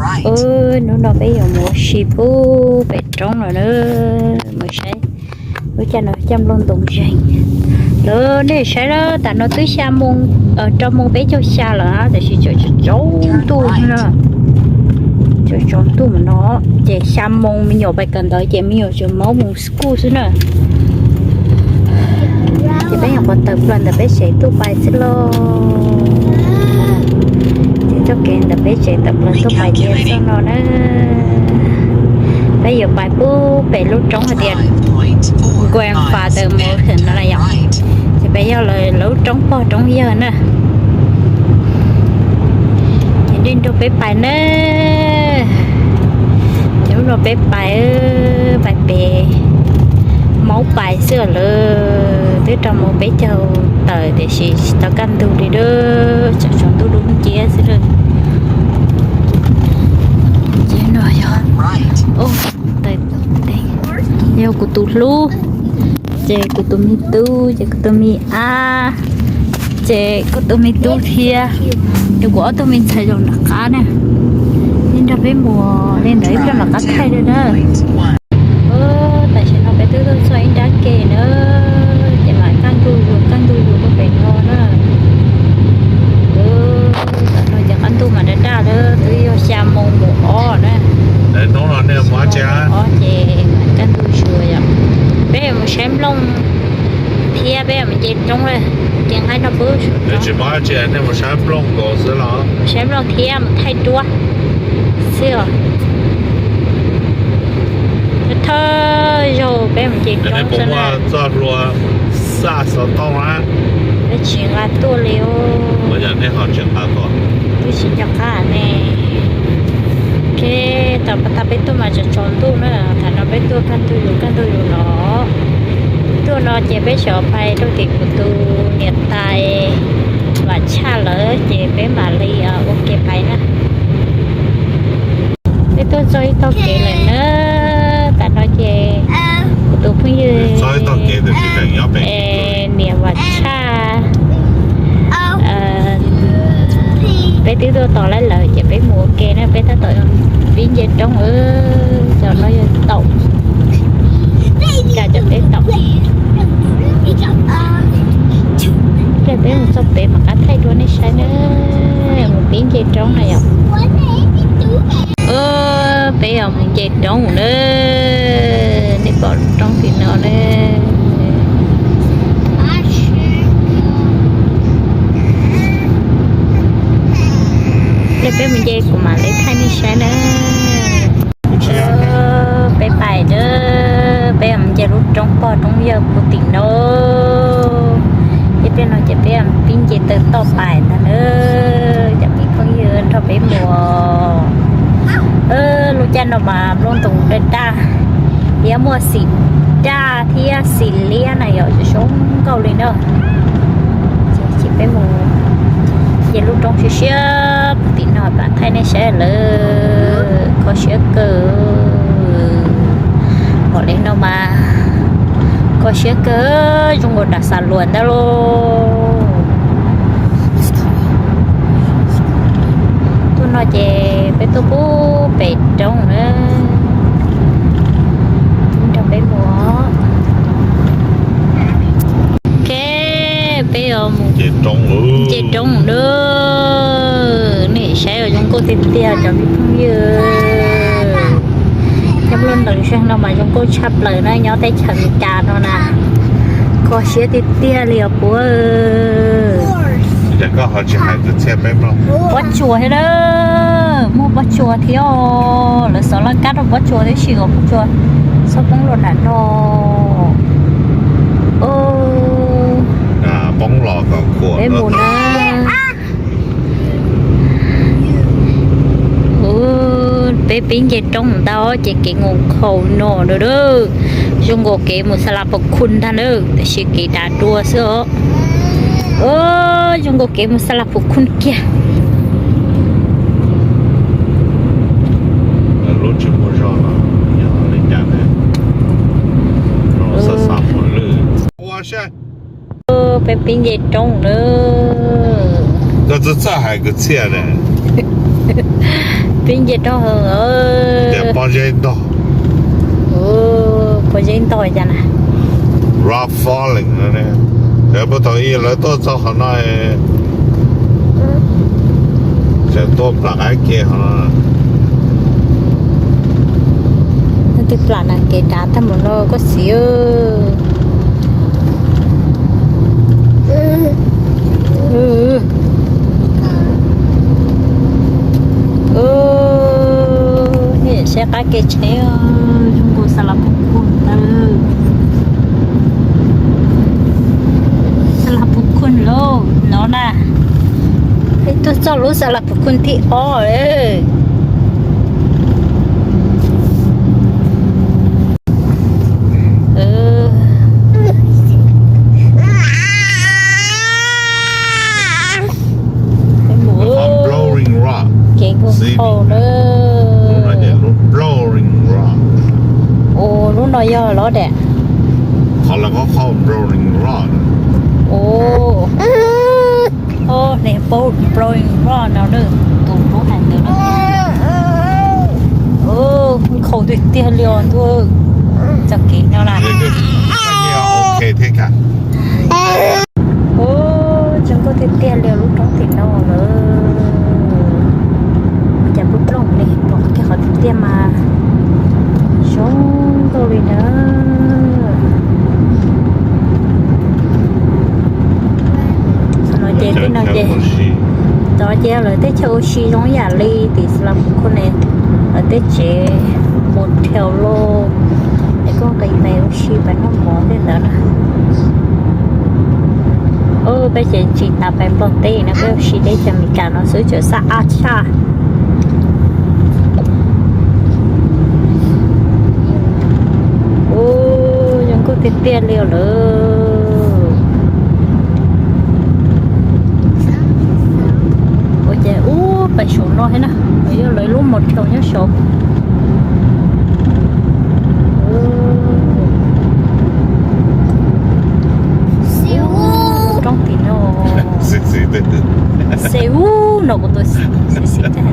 Hnub no peb yuav mus ua si pub pem roob lawm na, mus saib lub caij no caj nplooj ntoo zeeg. Lawv nej saib na, tam no twb xya moo, rau moo peb caug xya lawm tiam sis tseem tsaus ntuj na, tseem tsaus ntuj mas no, ces xya moo me nyuam pais kawm ntawv ces me nyuam tseem maub mus school xwb na. Ces peb nyuam qhuav tawm plaws ntawm peb tsev tuaj pais xwb lauj. Ces txoj kev ntawm peb tsev tawm plaws tuaj pais tias txog no na, peb yuav pais pub pem lub roob hais tias Grandfather Mountain no na yom. Ces peb yog lawv lub roob pog roob yawg na. Ces nej nrog peb pais na. Ces hnub no peb pais, pais pem maub pais xwb lawm, twb rau moo peb caug tawm tiam sis tsis tau kaj ntug li, tseem tsaus ntuj dub nciab xwb lawm. Ces no yog, yog kuv tus hlub, ces kuv tus me tub, ces kuv tus me ab, ces kuv tus me tub thiab, ces kuv ob tug me ntxhais zoo nram qab na. Nej nrog peb mus li ntawd ib pliag mam qab thaij li na. Tam sim no peb twb tuaj txog ib nrab ke na, ces mam kaj ntug zus kaj ntug zus rau pem no na. Tam no ces qab ntuj mas daj daj lawm, twb yog xya moo mus ob na. Hnub no nej mus ob ces kaj ntug zus yom. Peb yuav mus saib nplooj thiab peb yuav mus nce roob, ces nqaij no pub tsis mus ob ces nej mus saib nplooj nkaus xwb los? Saib nplooj thiab mus thaij duab xwb os. Thawj zaug peb mus nce roob xwb na. Txoj hlua xaj xov tooj na. Peb tsis nqa tuaj li os. Yog nej ho tsis nqa tuaj, twb tsis nco qab ne. Ces tam, tam peb tuaj mas tsaus tsaus ntuj na, tam no peb tuaj kaj ntug zus kaj ntug zus no. Tuaj no ces peb xyov pais rau tim kuv tus niam tais Vam Tshaj lawm ces peb mam li ua ke pais na. Peb tuaj txog ib tog kev lawm na, tam no ces kuv tus phooj ywg niam Vam Tshaj, peb twb tuaj tos lawv lawm ces peb mus ua ke na, peb tab tom pib nce roob, cov no yog taum, cov peb taum. Ces peb mus txog pem mam qab thaij rau nej saib na, mus pib nce roob na yom. Peb yuav mus nce roob na, nej pom roob tim no na. Peb mus nce kuv mam li thaij nej saib na. Peb pais na, peb mus nce lub roob pog roob yawg puag tim no. Ib pliag no ces peb pib nce taw toj pais ntag na, cov me phooj ywg nrog peb mus. Lub caij no mas nplooj ntoos daj daj, thiab muaj xim daj thiab xim liab na yom, zoo nkauj li na. Ces peb mus nce lub roob siab siab puag tim no pab thaij nej saib lawm, kho siab kawg. Pom li no mas kho siab kawg, zoo nkaus nram Xav Luas ntag lauj. Tuaj no ces peb tuaj pub pem roob na, nrog peb mus. Ok, peb yuav mus nce roob na. Nej saib zoo nkauj tiag tiag cov me phooj ywg. Cov nplooj ntoos zeeg no mas zoo nkauj tshaj plaws na, nyob teb chaws Amelikas no na. Kho siab tiag tiag li os puab. Pob tsuas thiab na, muaj pob tsuas thiab os, lawv xov laj kab rau pob tsuas thiab, sim os pob tsuas txhob poob los nram no. Peb mus na. Peb pib nce roob ntag ces kev nkhaus no na, zoo nkaus kev mus Xas Las Pos Khun ntag na, tiam sis kev dav dua xwb os. Zoo nkaus kev mus Xas Las Pos Khun kiag. Peb pib nce roob na. Koj txawj txawj hais kwv txhiaj ne. Pib nce roob heev. Pob zeb ntog. Pob zeb ntog cas na. Rock falling no ne. Lawv puag thaum ub lawv tuaj txog qhov no, tseem tuaj plam qab ke qhov no. Twb plam na kev dav tag mus no koj txiv. Nej saib qab kev tsheb, zoo nkaus Xas Las Pus Khun ntawd. Xas Las Pus Khun lauj no na. Peb tuaj txog lub Xas Las Pus Khun thib ob lawm. Qhov Blowing Rock. Kev nkaus hau na. Lub no ces lub Blowing Rock. Ua lub no yog los dam. Qhov lawv qhov qhov Blowing Rock. Ua, o, ne Blowing Rock no na, tus lub hais ntawd na. Nkhaus tiag tiag li os ntuj, txoj kev no na. Zoo nkauj tiag tiag li lub roob tim no lawm. Cas plooj plooj li, pom kiag qhov tiag tiag mas zoo nkauj li na. Qhov no ces tej no ces, tod ces lawv teb chaws ua si zoo yam li tim Xas Las Pus Khun ne, lawv tej tsev motel lauj, es koj nqis pem ua si pem noj mov tej ntawd na. Peb ces tsis tas pem Nplog teb no, peb ua si teb chaws Amelikas no xwb tseem xab ab tshaj. Ua zoo nkauj tiag tiag li os lawm. Ua cas ub pem saum no thiab na, yog lawv lub motel nyob saud. Roob tim no. Xib ub no kuv tus xib xib tag.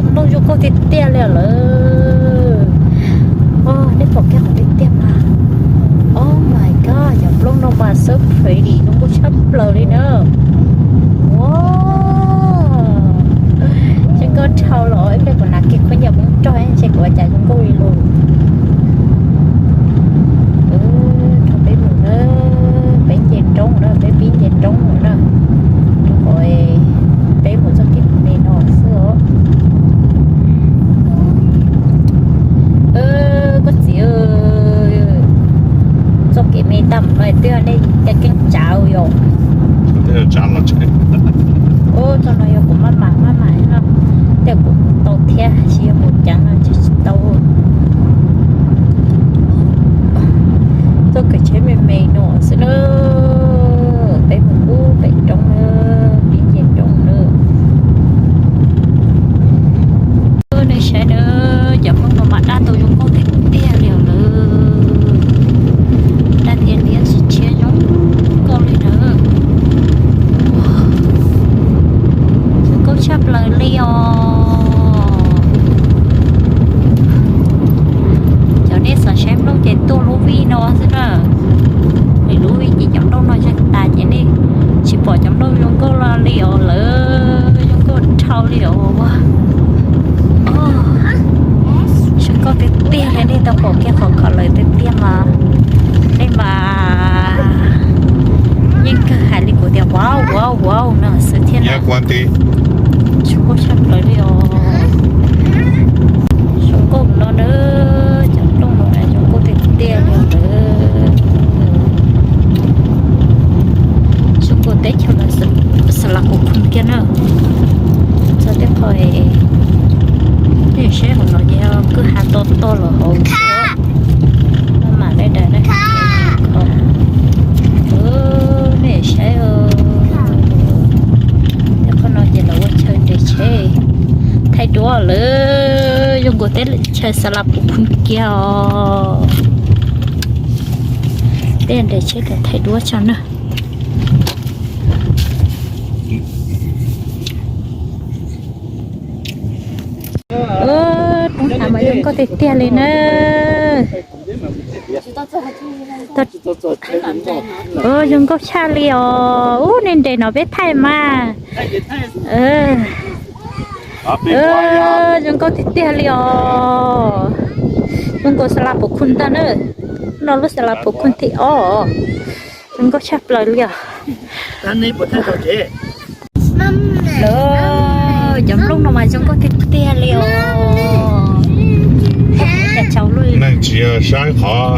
Nplooj zoo nkauj tiag tiag li lawm. Nej pom kiag qhov tiag tiag mas. Oh my god, cov nplooj no mas so pretty, zoo nkauj tshaj plaws li na. Wow, zoo nkauj dhau los ib pliag kuv hnav kiag khaub ncaws Hmoob rog ntshe kuv ua cas zoo nkauj li lus. Rau peb mus na, peb nce roob na, peb pib nce roob na. Rau qhov peb mus txoj kev me no xwb os. Koj txiv, txoj kev me tag mus no twb yog nej cov keeb tsav yom. Ub, txoj no yog kuv maj mam maj mam no, tej kuv mus tau thiab, tsis yog mus ceev no tsis tau. Txoj kev tsheb me me no xwb na, peb mus ub pem roob na, pib nce roob na. Nej saib na, cov nplooj no mas daj tau zoo nkauj tiag tiag li os lawm. Daj thiab liab tsis tshiab zoo nkauj li na. Zoo nkauj tshaj plaws li os. Cov nej xav saib nplooj ces tuaj lub vij no xwb na. Lwm lub vij ces cov nplooj no zeeg tas ces nej tsis pom cov nplooj zoo nkauj li os lawm, zoo nkauj dhau li os. Zoo nkauj tiag tiag li, nej tau pom kiag qhov ko lawm tiag tiag mas nej mas yeej kawg hais li kuv tias wow wow wow no xwb thiab na. Zoo nkauj tshaj plaws li os. Zoo nkauj no na, cov nplooj no zoo nkauj tiag tiag li os. Zoo nkauj teb chaws Xas Las Pus Khun kiag na. Txog tej qho, nej saib hauv no ces kwj ha to to los hauv. Maj mam li daws na. Nej saib, tej qho no ces lawv ua chaw nres tsheb. Thaij duab lawm, zoo nkauj teb chaws Xa la puv phwj kiag os. Tej nres tsheb thaij duab tso na. Roob hav mas zoo nkauj tiag tiag li na. Zoo nkauj tshaj li os. Ub, nej nres no peb thaij mas. Zoo nkauj tiag tiag li os. Zoo nkaus xa la puv phwj ntag na. No lub xa la puv phwj thib ob. Zoo nkauj tshaj plaws li os. Cov nplooj no mas zoo nkauj tiag tiag li os. Neeg tsis yog saib qhov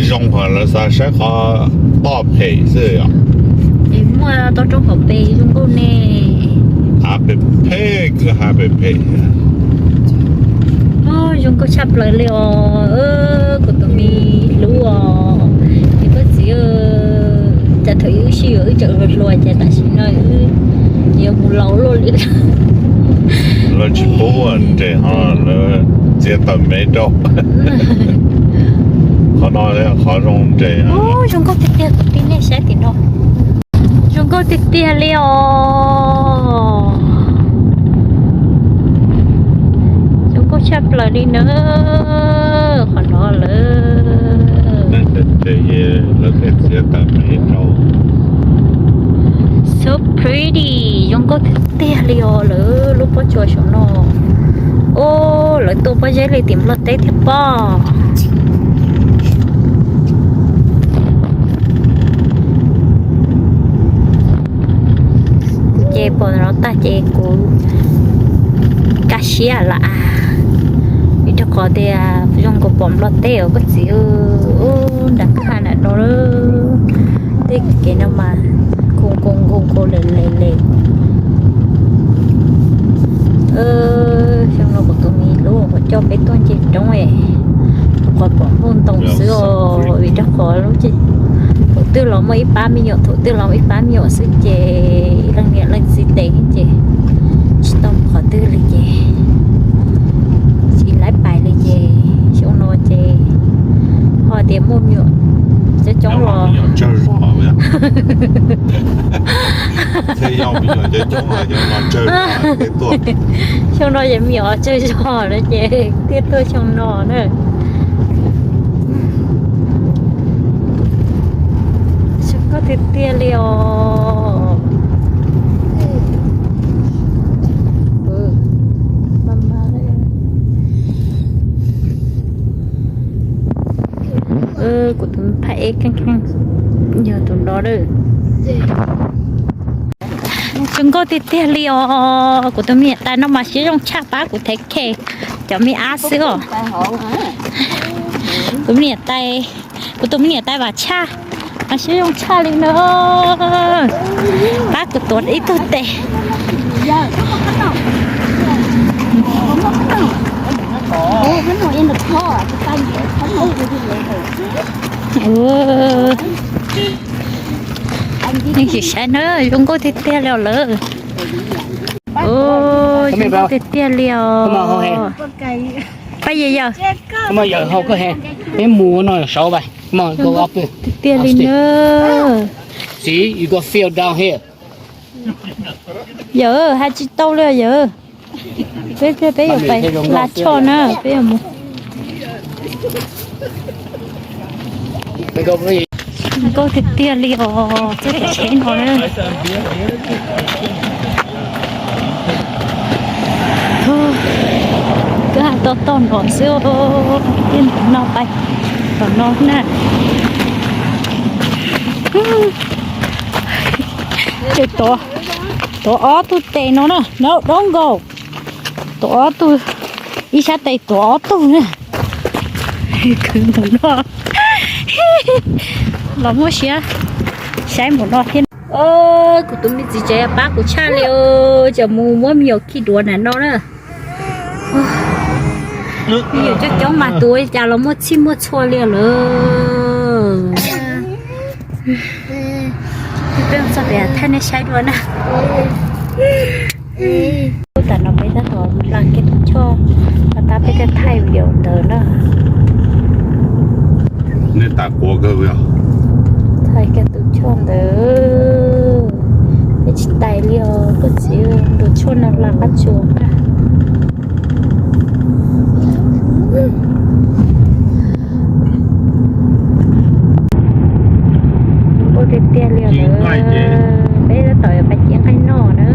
zoo, ho lawv xav saib qhov toj phem xwb os. Es muaj toj roob hauv pes zoo nkauj ne. Hav phem phem, kwv hav phem phem. Zoo nkauj tshaj plaws li os. Kuv tus me hlub os, es koj txiv, cas thaum ub wb sib yuav wb tseem hluas hluas ces tam sim no wb yuav mus laus luaj li. Lawv tsis pub nres ho lawv txiav tawm mev rau. Qhov no qhov zoo nres. Zoo nkauj tiag tiag, kuv tib nej saib tim no. Zoo nkauj tiag tiag li os. Zoo nkauj tshaj plaws li na. Qhov no lawv, lawv txiav tawm mev rau. So pretty, zoo nkauj tiag tiag li os lawv lub pob tsuas saum no. Os, lawv tuaj pob zeb li tim Nplog teb thiab pob. Kuv ces pom no tag ces kuv kaj siab lawm, vim rau qhov tias zoo nkaus pom Nplog teb os koj txiv. Nram kwj ha nram no, tej kev no mas nkoos nkoos nkoos nkoos le le le. Xyoo no kuv tus me hlub coj peb tuaj nce roob, rau qhov pom nplooj ntoo xwb os, vim rau qhov lub, thaum twg los muaj ib pab me nyuam, thaum twg los muaj ib pab me nyuam xwb ces ib leeg niam leej txiv tes ces tsis tau qhov twg li ces tsis laib pais li ces xyoo no ces ho tias muaj me nyuam coob coob los. Xyoo no ces me nyuam tsawg zog no ces thiaj tuaj xyoo no na. Zoo nkauj tiag tiag li os. Kuv tus phaj eb kheej kheej yog tus no lawm. Zoo nkauj tiag tiag li os. Kuv tus me niam tais no mas siab zoo tshaj, pab kuv thev khe cov me ab xwb os. Kuv me niam tais, kuv tus me niam tais Vam Tshaj mas siab zoo tshaj li na. Pab kuv tuav ib tug tes. Yeej tsis saib na, zoo nkauj tiag tiag li os lawm. Zoo nkauj tiag tiag li os. Pab yawg yawg. Peb mus no saud pais. Tiag tiag li na. See, you got field down here. Yawg, hais tsis tau li yawg. Peb, peb yuav pais Lav Tshoj na, peb yuav mus. Zoo nkauj tiag tiag li os, txoj kev tsheb no na. Kwj ha toj toj no xwb, tej no pais tom no na. Ces tuav ob tug tes no na, no don't go. Tuav ob tug, ib sab tes tuav ob tug na. Khwv npaum no los muab siab saib npaum no thiab. Kuv tus me txiv tsev pab kuv tshaj li os, ces mus muab me nyuam khi duav nram no na. Me nyuam coob coob mas tuav cas los muaj txhij muaj txhua li lawm. Peb mus txog pem thaij nej saib dua na. Tam no peb tab tom hla kiag tus Pas tas peb thiaj thaij video ntawd na. Nej tas quav kawg li os. Thaij kiag tus choj ntawd, peb tsis tais li os koj txiv, tus choj no hla qab tsuas na. Zoo nkauj tiag tiag li os. Peb tab tom yuav pais ci nqaij noj na.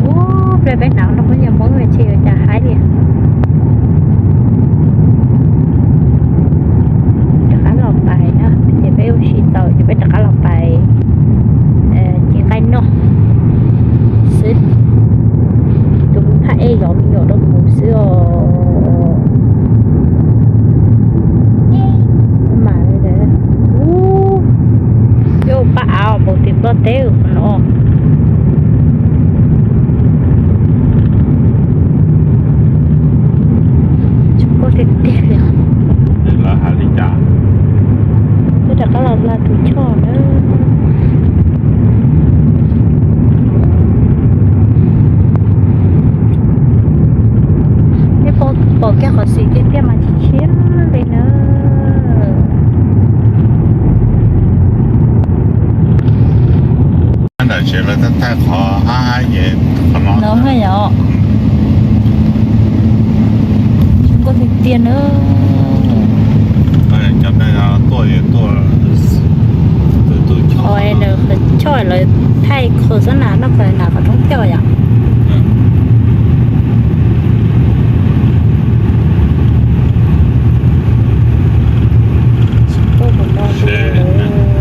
Ub, pliag peb hnav no kuj nyiam Hmoob ces yuav cas haib li. Rov qab los pais na, ces peb ua si tau ces peb rov qab los pais ci nqaij noj xwb. Tus phaj ej zov me nyuam rau kuv xwb os. Mas ub, peb ua paj av npaum tim Nplog teb qhov no. Zoo nkauj tiag tiag li. Peb rov qab los hla tus choj na. Nej pom kiag qhov xim tiag tiag mas tsis tshiab li na. Ntawm tsev lawv thaij qhov hab hab es qhov no no yom. Zoo nkauj tiag tiag na. Cov neeg tuaj tuaj, nws qhov choj lawv thaij khos xab nas noj qhov nas qhov thoob coj yom.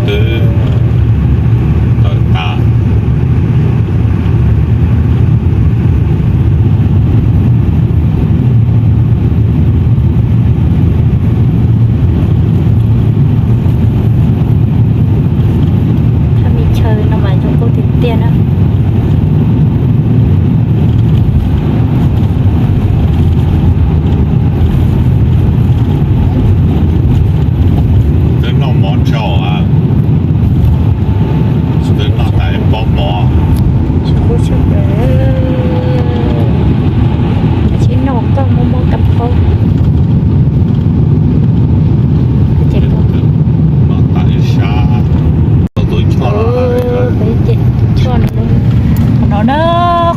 Twb tawm tas. Thaj me chaw no mas zoo nkauj tiag tiag na. Twb noj mov tsaus, twb noj tas ib pob mov. Tsis noj koj muaj muaj kab phaub. Noj tas ib sab. Tus choj, qhov no na,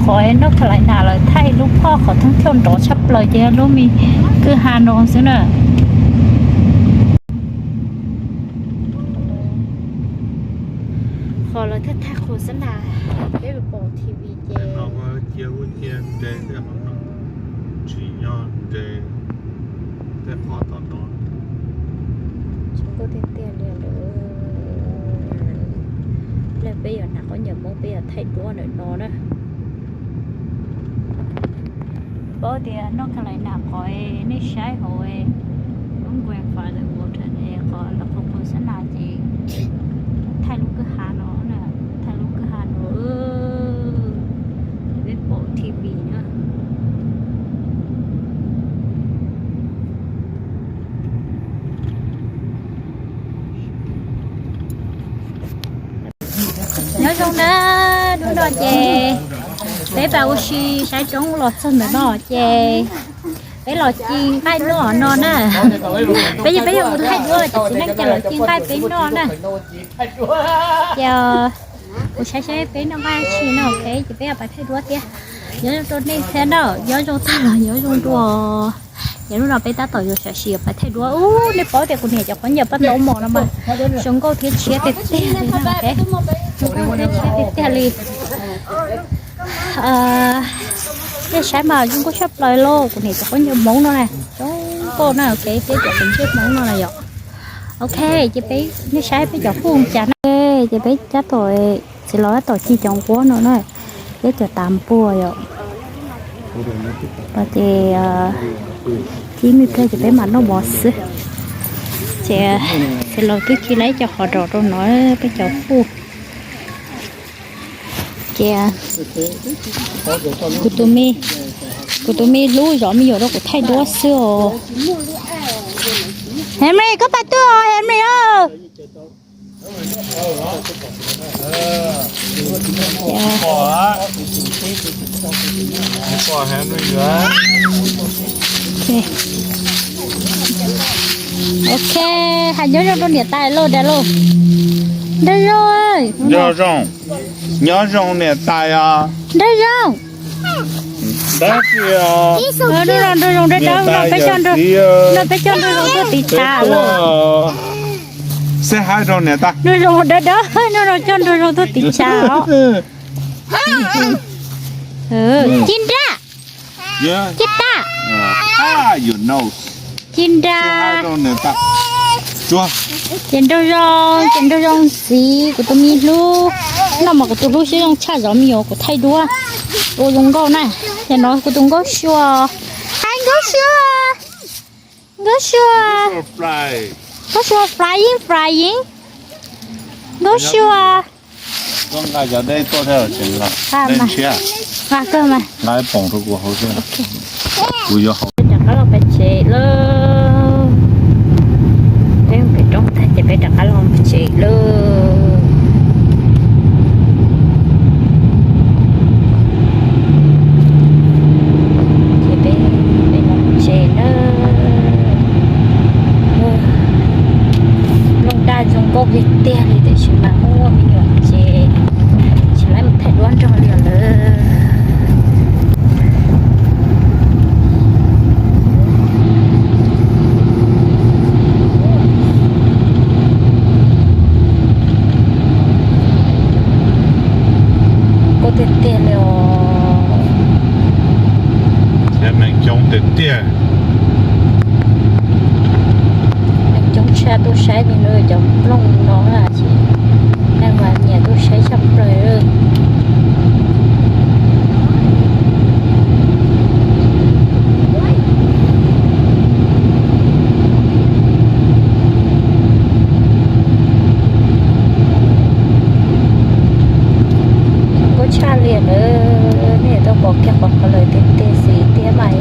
qhov North Carolina lawv thaij lub phoj qhov thoob choj nrov tshaj plaws ces lub me kwj ha no xwb na. Qhov lawv thaij thaij khos xab nas peb pom T V ces tsis yog nres tej qhov tom no. Zoo nkauj tiag tiag li lawm. Pliag peb yuav hnav khaub ncaws Hmoob peb yuav thaij duab ntawm no na. Paub tias North Carolina qhov nej saib hauv lub grandfather water es qhov lawv qhov khos xab nas ces thaij lub kwj ha no na, thaij lub kwj ha no, peb pom T V na. Nyob zoo na, hnub no ces peb pais ua si saib roob los txog ntawm no ces peb los ci nqaij noj no na. Peb yeej peb yeej mus thaij duab ces txiv neej ces los ci nqaij peb noj na. Ces kuv saib saib peb noj nqaij tsi no, ok, ces peb pais thaij duab thiab. Nyob zoo rau nej thiab na, nyob zoo tag los nyob zoo dua. Ces hnub no peb tab tom yuav sam sim pais thaij duab. Ub, nej paub tias kuv niam cov khaub ncaws paj ntaub mos no mas zoo nkauj thiab tshiab tiag tiag li na, ok. Zoo nkauj thiab tshiab tiag tiag li. Nej saib mas zoo nkauj tshaj plaws lauj, kuv niam cov khaub ncaws Hmoob no na, zoo nkauj na, ok, thiab cov khaub ncaws Hmoob no na yom. Ok, ces peb, nej saib peb cov fuj cas na, ces peb tab tom, txiv laus tab tom ci cov nquab no na, thiab cov tav npua yom. Ces ci me pliag ces peb mam noj mov xwb. Ces txiv laus twb ci lawm cov qhov ros rau no, peb cov fuj. Ces kuv tus me, kuv tus me hlub zov me nyuam rau kuv thaij duab xwb os. Henry, koj pab tuaj os Henry os. Ok, hais nyob zoo rau niam tais lauj, dag lauj. Dag zoo. Nyob zoo, nyob zoo niam tais os. Dag zoo. Dag zoo, dag zoo, dag zoo, dag zoo, peb coj nrog, no peb coj nrog zoo tuaj tiv tshav los. Xeb haib rau niam tais. Nrog zoo dag dag, no coj nrog zoo tuaj tiv tshav os. Ci nra, ci ta, ci nra. Ces nrog zoo, ces nrog zoo ntxiv kuv tus me hlub. No mas kuv tus hlub siab zoo tshaj zov me nyuam kuv thaij duab ua zoo nkauj na. Ces no kuv tus nkauj sua, hais nkauj sua, nkauj sua, nkauj sua flying flying, nkauj sua. Nqa poom rau kuv hauv xwb. Kuv yuav hauv. Rov qab los pem tsev lawm. Peb mus pem roob tag ces peb rov qab los pem tsev lawm. Ces peb, peb los tsev na. Nplooj daj zoo nkauj tiag tiag li tiam sis mas muaj me nyuam ces tsis laib mus thaij duab nrog li lawm. Nkauj tiag tiag li os. Neeg coob tiag tiag. Neeg coob tshaj tuaj saib li na, cov nplooj no na ces neeg mas nyiam tuaj saib tshaj plaws. Zoo nkauj tshaj li lawm, nej tau pom kiag qhov qhov lawm tiag tiag xwb tiag mas,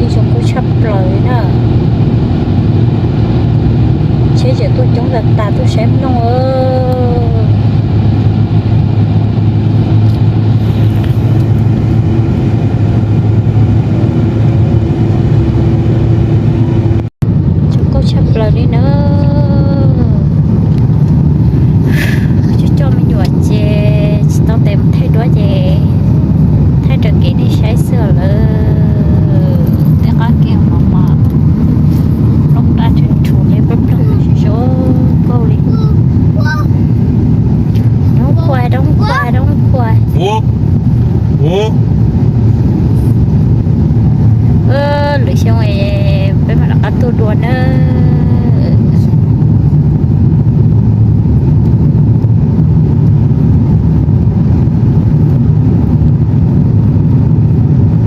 ib zoo nkauj tshaj plaws li na. Tsheb tseem tuaj coob tas tas tuaj saib nplooj. Zoo nkauj tshaj plaws li na. Coj coj me nyuam ces tsis tau tes mus thaij duab ces thaij raws kev nej saib xwb lawm. Tej qab kiag mos mos, nplooj daj tshwm tshum li plooj plooj zoo nkauj li. Doob khuas, doob khuas, doob khuas. Lwm xyoo peb mam rov qab tuaj dua nawb.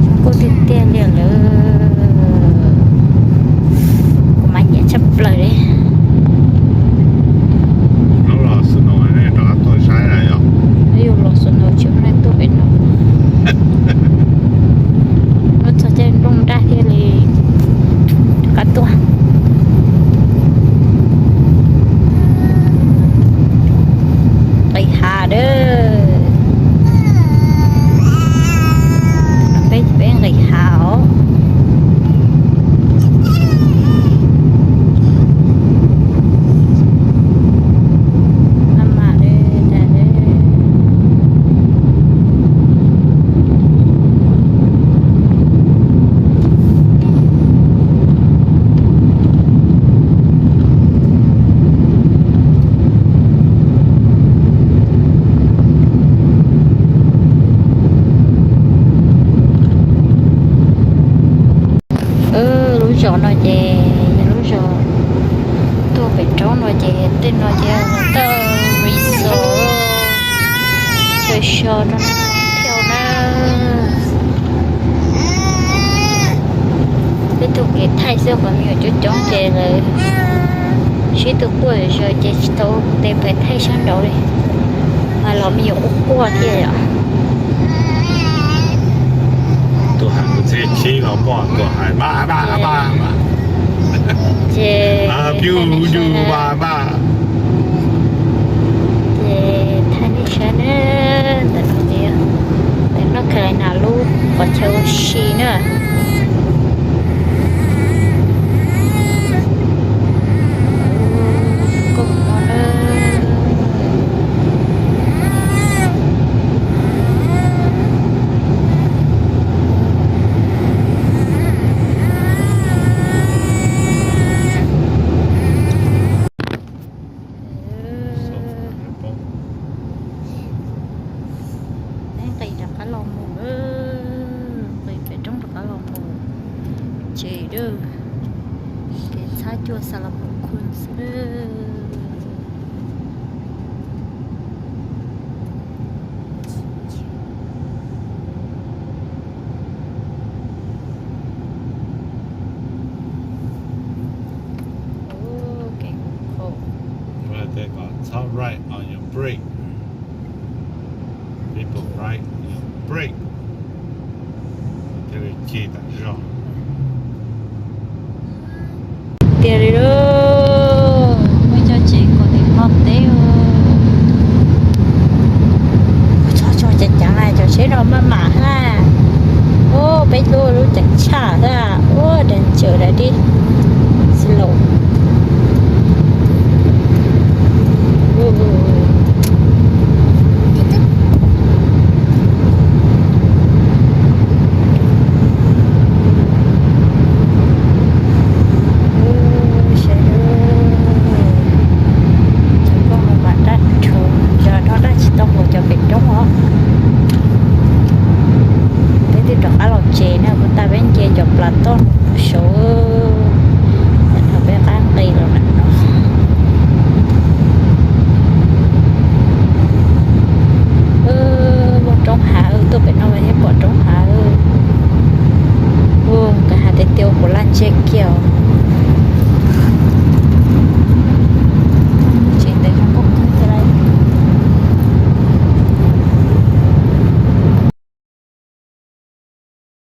Zoo nkauj tiag tiag li lawm. Kuv mas nyiam tshaj plaws li. Los snow nej rov qab tuaj saib na yom. Yus los snow tsis muaj neeg tuaj pem no. Lub txog caij nplooj daj thiaj li rov qab tuaj. Nqis hav dawb. Peb, peb nqis hav os. Maj mam li. Lub zos no ces yog lub zos tuaj pem roob no ces tej no ces tau resort chaw so rau neeg thauj na. Peb taug kev thaij xwb qhov me nyuam coob coob ces lawv sib tw quaj zom zaws ces tsis tau tes pais thaij sab nraud li. Mas los me nyuam quaj quaj thiab yom. Tus hais kuv txiv chib los pom tus hais ma ma ma ma. Ces pyu pyu ma ma. Ces thaij nej saib na, ntawm no ces ntawm no khaws Nas lub qhov chaw ua si na. Koj mus no na. Nqis rov qab los mus, nqis pem roob rov qab los mus tsev lawm. Kev txhab cua Xalapos Khuj xwb. Kev qhov Right on your brake. People, right on your brake. Thiaj li cig tawm zog. Tiag li lauj, muaj cov tsev kom nim hmo teb. Txhob tso ceev ceev na, cov tsheb no maj mam na. Ua peb tuaj lub ceev tshaj na, ua deev tsawv daim dib.